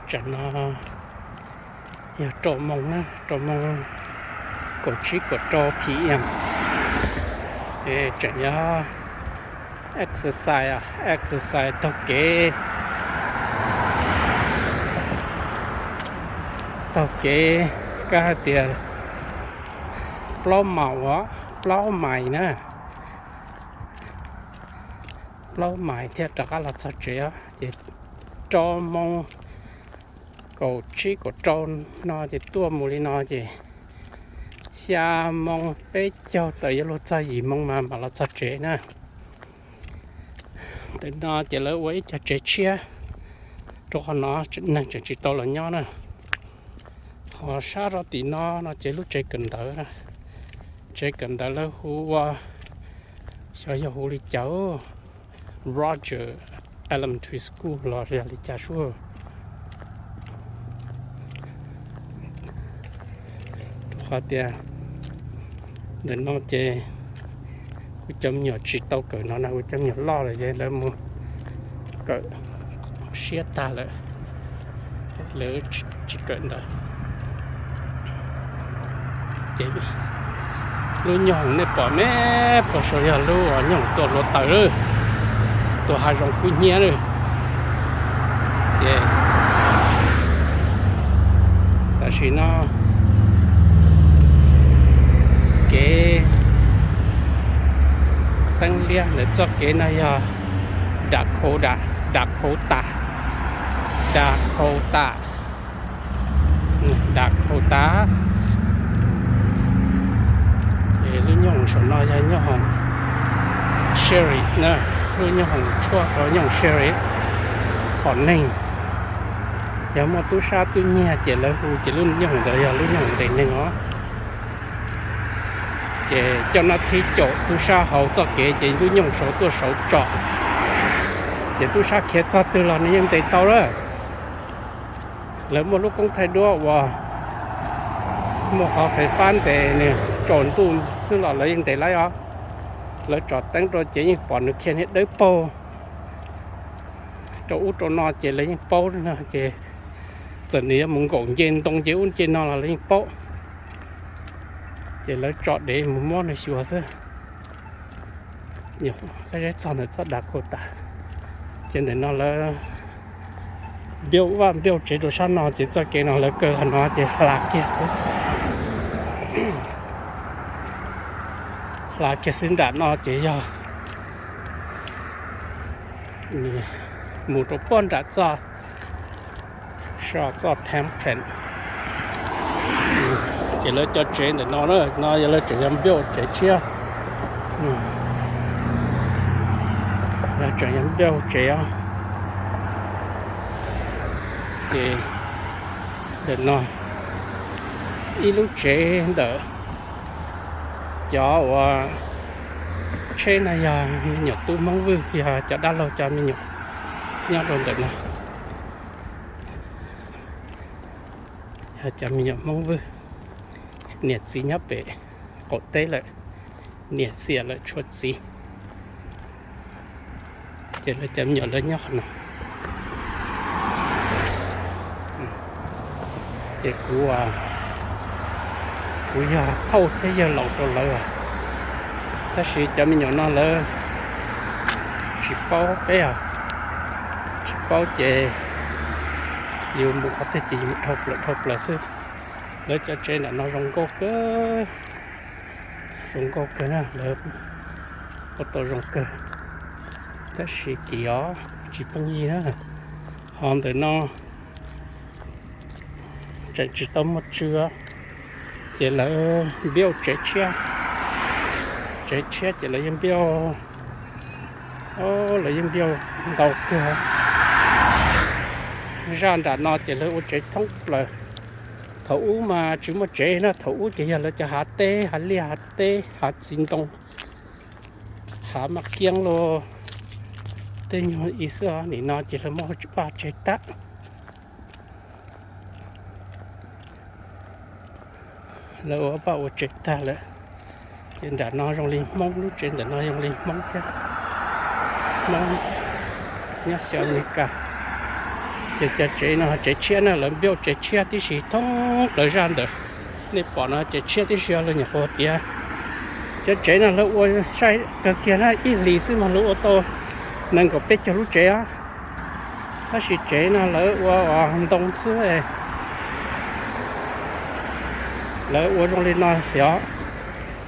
Tsam no yog rau moos na, rau moos kaum tsib kaum rau P M, ces tseem yog exercise, exercise taug kev, taug kev, kab hais tias plaub maus, plaub mais na, plaub mais thiaj rov qab los txog tsev os. Ces rau moos kaum tsib kaum rau no ces tuaj mus li no ces xya moos peb caug tawm yuav luag txog yim moos mas mam los txog tsev na. Ntawm no ces lawv ua ib co tsev tshiab, rau qhov no neeg tseem tsis tau los nyob na. Ho sab rau tim no no ces lub tsev kawm ntawv, tsev kawm ntawv lawv hu ua, xyov yog hu li cas, Roger Elementary School los yog li cas sub. Rau qhov tias ntawm no ces kuv cov me nyuam tsis tau kawm no na, kuv cov me nyuam loj lawm ces lawv mus kawm siab tag lawm, lawv tsis kawm ntawv. Ces lub nyooj hoom nej pom me pog saud yog lub nyooj hoom tua hluav taws lawm, tua hav zoov kub hnyiab lawm. Ces tam sim no kev teeb liab ntawm txoj kev no yog Dakota, Dakota, Dakota, Dakota. Ces lub nyooj hoom saum no yog nyooj hoom Sherry na, lub nyooj hoom tshuaj saum nyooj hoom Sherry, txhom neeg. Yog muaj tub sab tub nyiag ces lawv hu ces lub nyooj hoom ntawd yog lub nyooj hoom ntes neeg os. Ces coj nab thib caum tub sab hauv txoj kev ces lub nyooj hoom saud tuaj saud tsom. Ces tub sab khiav txog twg los nws yeej ntes tau lawm. Lawv muaj lub koob thaij duab uas muaj qhov fais fab ntes nws tsaus ntuj xwb los lawv yeej ntes laib os. Lawv tsom teeb rau ces yeej pom nws khiav niag dawb paug rau ub rau no ces lawv yeej paub no ces txawm nws yuav mus nkaum nce ntoo nce ub nce no los lawv yeej paub. Ces lawv tso dev mus muab nws xyuas xwb. Nyuam qhuav zeb txog ntawm txoj Dakota, ces ntawm no lawv npiauj vaj npiauj tsev rau sab no ces txoj kev no lawv kaw qhov no ces hla kiag xwb. Hla kiag xwb nram no ces yog mus rau puag nram txoj so txoj Temperance. Ces lawv cov tsev ntawm no na, no yog lawv tseem yog npiauj tsev tshiab. Lawv tseem yog npiauj tsev os. Ces ntawm no ib lub tsev ntawm cov uas tsheb no yog me nyuam tub Hmoob Vwj, yog cov dab laug cov me nyuam nyob rau ntawm no. Yog cov me nyuam Hmoob Vwj, niam txiv nyob pem qaum teb lawm, niam xiam lawm tshuav txiv. Ces lawv cov me nyuam lawv nyob qhov no. Ces kuv, kuv yog phauj thiab yawg laus rau lawv os. Tab sis cov me nyuam no lawv tsis paub peb os, tsis paub ces yus mus qhov twg ces yus mus dhau plaws dhau plaws xwb. Lawv cov tsev nram no zoo nkauj kawg, zoo nkauj kawg na, lawv ua tau zoo kawg, tab sis kim os tsis pheej yig na. Ho ntawm no tseem tsis tau muaj tswv, ces lawv npiauj tsev tshiab, tsev tshiab ces lawv yeej npiauj, lawv yeej npiauj ntau kawg. Zaj nram no ces lawv ua tsev thoob plaws. Thaum ub mas tsis muaj tsev na, thaum ub ces yog lawv cov hav teb, hav liaj hav teb, hav txiv ntoo, hav maj kiab los tej nyuag ib xwb os. Nim no ces lawv muab vaj tsev tag, lawv ua vaj ua tsev tag lawm. Ces nram no zoo li Hmoob, lub tsev ntawm no zoo li Hmoob thiab, Hmoob nyob xyov Amelikas. Ces cov tsev no tsev tshiab na, lawv build tsev tshiab tib si thoob plaws zaj ntawd. Nej pom no tsev tshiab tib si, lawv nyuam qhuav tiav. Cov tsev no lawv ua sai kawg kiag na, ib hlis xwb mas lawv ua tau nees nkaum peb caug lub tsev os. Tab sis tsev no lawv ua ntoo xwb, lawv ua zoo li no xyov,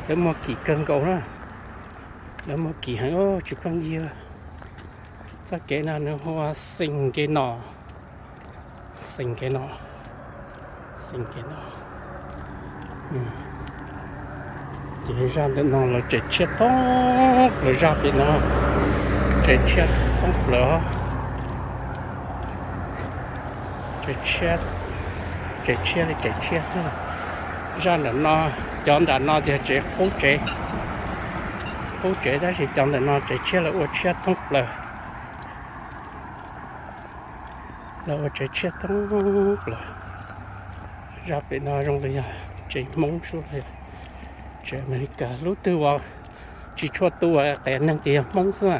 lawv muag kim kawg nkaus na. Lawv muag kim heev, tsis pheej yig. Txoj kev no nws hu ua Xeev Nkev Nom. Xeev Nkev Nom, Xeev Nkev Nom. Ces zaj ntawm no lawv tsev tshiab thoob plaws, zaj pem no tsev tshiab thoob plaws. Tsev tshiab, tsev tshiab li tsev tshiab xwb. Zaj ntawm no, cov nram no ces tsev qub tsev, qub tsev, tab sis cov ntawm no tsev tshiab lawv ua tshiab thoob plaws. Lawv ua tsev tshiab thoob plaws. Zaj pem no zoo li yog tsev Hmoob xwb los yog tsev Amelikas. Lub twg uas tsis tshua tu qias neeg ces yog Hmoob xwb.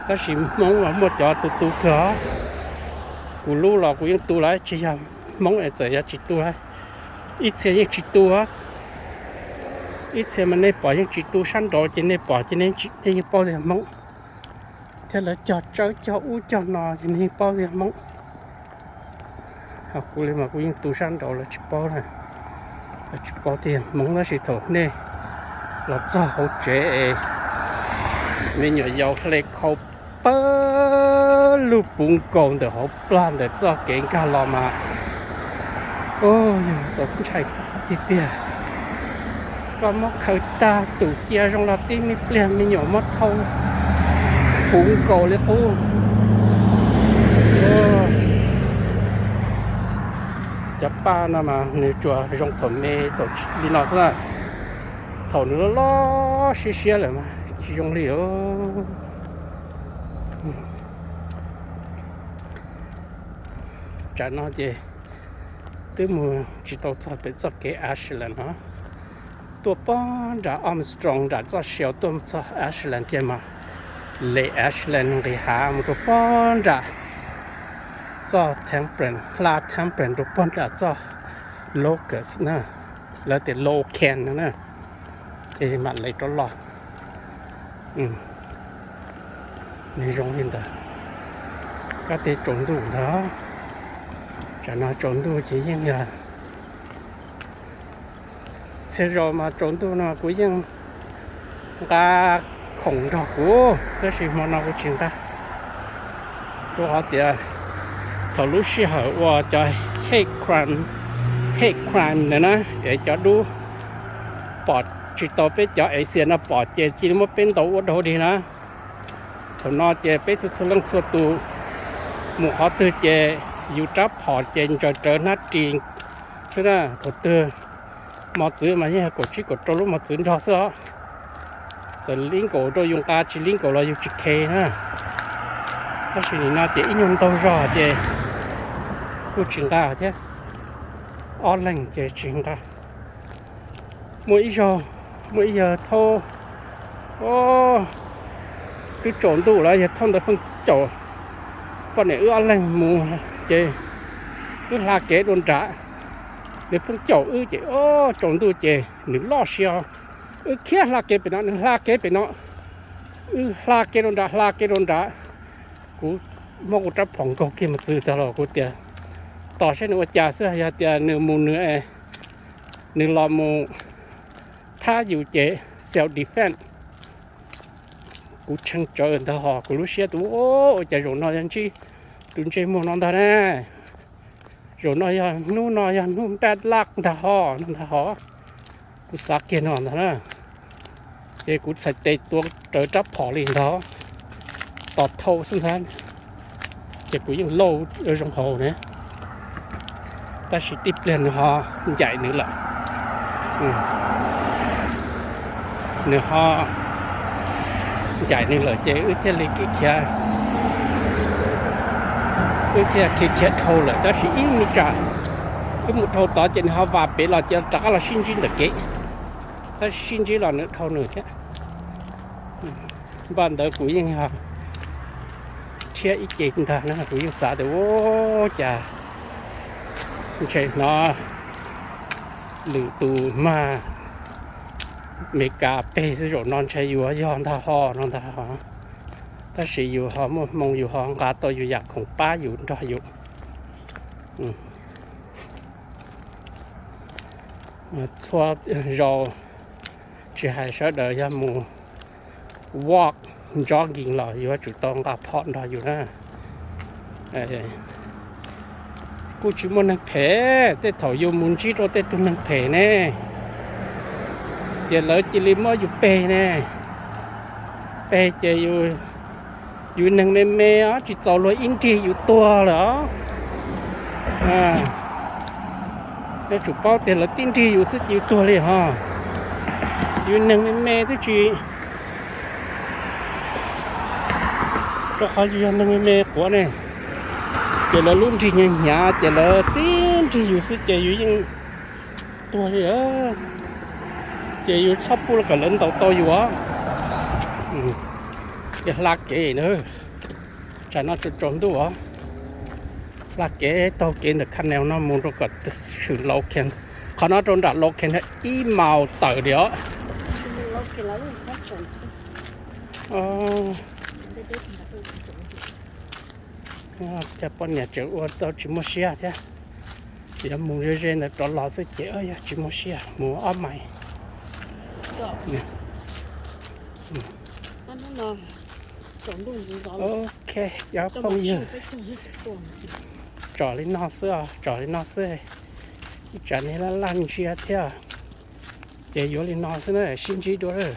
Tab sis Hmoob los muaj cov tu tu kawg os. Kuv lub los kuv yeej tu lawm, tsis yog Hmoob es txawm yog tsis tu lawm. Ib txhia yeej tsis tu. Ib txhia mas nej pom yeej tsis tu sab nraud ces nej pom ces nej yeej paub tias Hmoob. Thiab lawv cog tsawb cog ub cog no ces nej yeej paub tias Hmoob. Ho kuv li mas kuv yeej tu sab nraud, lawv tsis paub na. Lawv tsis paub tias Hmoob, tab sis thaum nej los txog hauv tsev es me nyuam yaus hle khau pawg lug puv nkaus ntawm hauv plag ntawm txoj kev nkag los mas, yog txaus ntshai tiag tiag. Koj muab khaws tag tus cia zoo los tib me pliag me nyuam muab thau puv nkaus li qub. Cov paj no mas nws tsuas zoo thaum me thaum li no xwb na. Thaum nws loj loj siab siab lawm mas tsis zoo li. Tsam no ces twb mus tsis tau txog pem txoj kev Ashland no. Tuaj pog nram Armstrong nram txoj sia tuaj txog Ashland kiag mas, lem Ashland nqis hav mus rau pog nram txoj Temperance, hla Temperance rau pog nram txoj Locust na, lawv tias Logan no na, ces mam lem rov los. Nws zoo li ntawd. Kab teb tsaus ntuj ntag. Tsam no tsaus ntuj ces yeej yog txhia zaus mas tsaus ntuj no kuv yeej nqa khoom nrog kuv, tab sis hmo no kuv tsis nqa. Rau qhov tias thaum lub sij hawm uas cov hate crime, hate crime ntawd na, es cov dub pom tsis tau peb cov Asian no pom ces cia li muab peb ntaus ua dog dig na. Thaum no ces peb txhua txhua leej txhua tus mus qhov twg ces yus rab phom ces ntsaws rawv hnab ris xwb na. Thaum twg mos txwv mas yeej yog kaum tsib kaum rau lub mos txwv nrog xwb os. Txawm legal rau yus nqa, tsis legal los yus tsis khe na. Tab sis nim no ces ib nyuag ntaug zog ces kuj tsis nqa thiab. Ob leeg ces tsis nqa. Muaj ib zaug, muaj ib yawg thaub, twb tsaus ntuj lawm, yawg thaub ntawd pheej caum poj niam wb ob leeg mus, ces wb hla kev dua nrad, nws pheej caum wb ces tsaus ntuj ces nws loj siab, wb khiav hla kev pem no, nws hla kev pem no, wb hla kev dua nrad, hla kev dua nrad. Kuv muab kuv rab phom nkaug kiag mos txwv tag los kuv tias tos saib nws ua cas xwb, yog tias nws mus nws, nws los mus thab yus ces self defense. Kuv tshee tsawv ntag hos, kuv lub siab tus ua cas zaum no yog ntsib tus ntsej muag no ntag na. Zaum no yog hnub no yog hnub bad luck ntag hos no ntag hos. Kuv xav kiag no ntag na. Ces kuv txhais tes tua rawv rab phom li ntag, tos thau xwb ntag, ces kuv yeej lauj zoo hauv na. Tab sis tib pliag nws ho ncaim nws lawm. Nws ho ncaim nws lawm ces wb thiaj li khiav, wb thiaj khiav khiav dhau lawm. Tab sis ib me tsam wb mus dhau tod ces nws ho vam pem los ces rov qab los sib ntsib ntawm kev. Tab sis sib ntsib los nws dhau nws thiab. Npaum ntawd kuv yeej yog tshiab ib ce ntag na. Kuv yeej xav tias ua cas ntshe hnov lwm tus mag Meskas peg xwb, zaum no ntshe yus yog ntag ho no ntag ho. Tab sis yus ho muaj hmoo, yus ho nqa tau yus yam khoom pab yus nrog yus. Txhua zaus tsis hais sawv daws yog mus walk, jogging los yuav tsum tau nqa phom nrog yus na. Kuj tsis muaj neeg phem, tej thaum yus mus ntsib rau tej tug neeg phem ne, ces lawv cia li muab yus peg ne. Peg ces yus neeg me me os, tsis txaus luag ib nrig yus tuag lawm os. Yuav tsum paub tias lawv tib nrig yus xwb ces yus tuag li ho. Yus neeg me me twb tsis, rau qhov yus yog neeg me me quav ne, ces lawv lub nrig hnyav hnyav ces lawv tib nrig yus xwb ces yus yeej tuag li. Ces yus txhob pub kom lawv ntaus tau yus os. Ces hla kev na, tsam no tsaus tsaus ntuj os. Hla kev taug kev ntawm canal no mus rau kom swm Logan. Qhov no rau nram Logan ib maus tawm li os. Cas poj niam tseem ua tau tsis muaj siab thiab. Yuav mus ze ze ntawd rov los xwb ces yog tsis muaj siab, mus ob mais. Ok, cov phooj ywg, tsom li no xwb os, tsom li no xwb. Ib tsam nej laj laj ntsia thiab, ces yuav li no xwb na, sib ntsib dua.